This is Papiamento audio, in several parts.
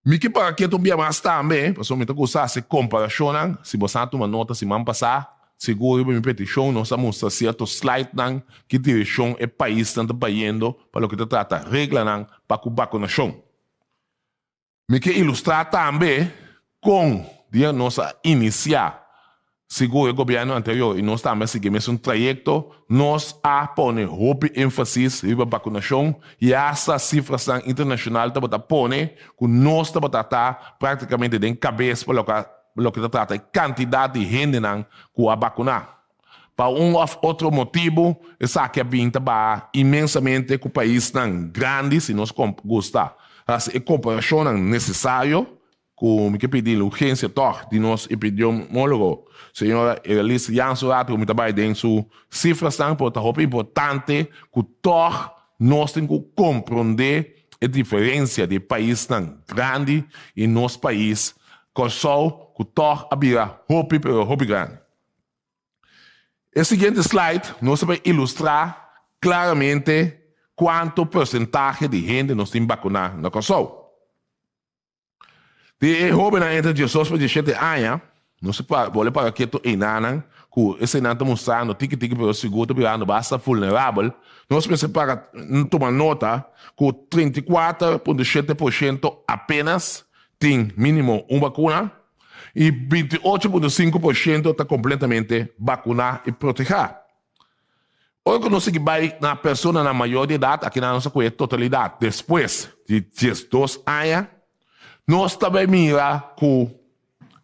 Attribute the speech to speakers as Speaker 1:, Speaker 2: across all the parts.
Speaker 1: Mi ke para ketu un bia mas tambe, pasobra mi ta gusta hasi komparashonnan. Si bo sa tuma nota siman pasá, sigur riba mi petishon nos a mustra sierto slide-nan ki direkshon e paisnan ta bayendo pa loke ta trata reglanan pa ku bakunashon. Mi ke ilustrá tambe kon dia nos a inisiá sigur e gobièrnu anterior i nos tambe a sigui e mesun trayekto, nos a pone hopi énfasis riba bakunashon i asta sifrasnan internashonal tabata pone ku nos tabata ta práktikamente den kabes pa loke ta trata e kantidat di hendenan ku a bakuná. Pa un òf otro motibu esaki a bin ta baha inmensamente ku paisnan grandi si nos gusta hasi e komparashonnan nesesario. Ku mi ke pidi la urgensia tòg di nos epidemiólogo, señora Erlis Jansen rato ku mi ta bai den su sifrasnan, pero ta hopi importante ku tòg nos tin ku komprondé e diferensia di e paisnan grandi i nos pais Kòrsou ku tòg a bira hopi pero hopi grandi. E siguiente slide nos ta bai ilustrá klaramente kuantu porsentahe di hende nos tin bakuná na Kòrsou. Di e hóbennan entre diesdos pa dieshete aña, nos a bolbe para ketu einanan ku eseinan ta mustrando tiki tiki pero sigur ta birando basta vulnerabel. Nos mester para tuma nota ku 34.7% apenas tin mínimo un bakuna i 28.5% ta kompletamente bakuná i protehá. Ora ku nos sigui bai na personanan mayor di edat, akinan nos a kohe totalidat despues di 12 aña, nos ta bai mira ku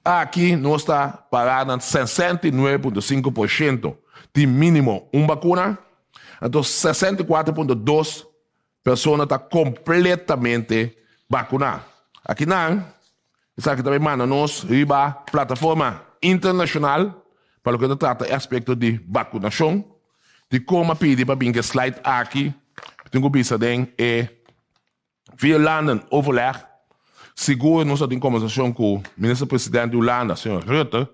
Speaker 1: aki nos ta pará na 69.5% tin mínimo un bakuna, anto 64.2 persona ta kompletamente bakuná. Akinan esaki ta bai manda nos riba plataforma internashonal pa loke ta trata e aspekto di bakunashon. Dikon a pidi pa bin ku e slide aki? Mi tin ku bisa den e Vierlanden Overleg sigur nos a tin kombersashon ku Minister President di Hulanda, señor Rutte,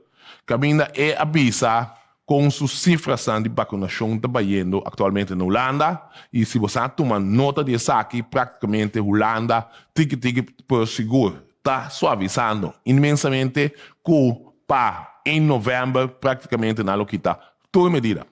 Speaker 1: kaminda e a bisa kon su sifrasnan di bakunashon ta bayendo aktualmente na Hulanda i si bo sa tuma nota di esaki praktikamente Hulanda tiki tiki pero sigur ta suavisando inmensamente ku pa ein novèmber praktikamente nan lo kita tur medida.